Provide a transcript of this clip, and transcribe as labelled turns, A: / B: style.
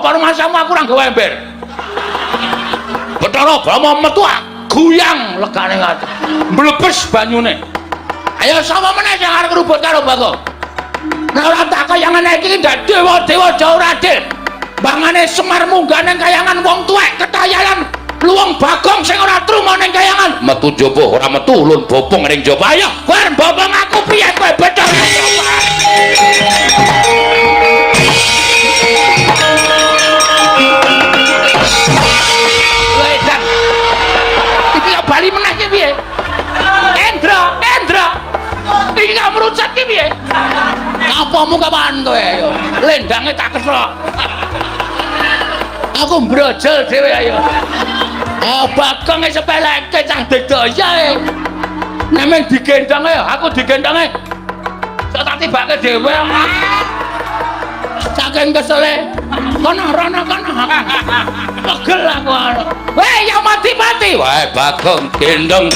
A: Apa rumasamu aku ora nggawa ember? Bathara Brahma metu guyang legane ngati. Mblebes banyune. Ayo sapa meneh sing arep ngrubut karo Bagong? Nek ora tak kaya ngene iki ndak dewa-dewa jauh adil. Bangane Semar munggah ning kayangan wong tuwek ketayalan luwung Bagong sing ora truma ning kayangan. Metu jaba ora metu ulun bopong ning jaba. Ayo kowe arep bopong aku piye kowe Bathara Brahma? Lho edan. Iki kok bali meneh iki piye? Endra, Endra. Iki kok merucut iki piye? Apamu kapan kowe ayo? Lendange tak kesrok. Aku mbrojol dhewe ayo. Ah Bagong e sepeleke cah digdaya e. Nek men digendong ayo, aku digendonge. Sok tak tibake dhewe. Saking kesele. Kono rono kono. Pegel aku. Weh, ya mati-mati. Wah, Bagong gendong.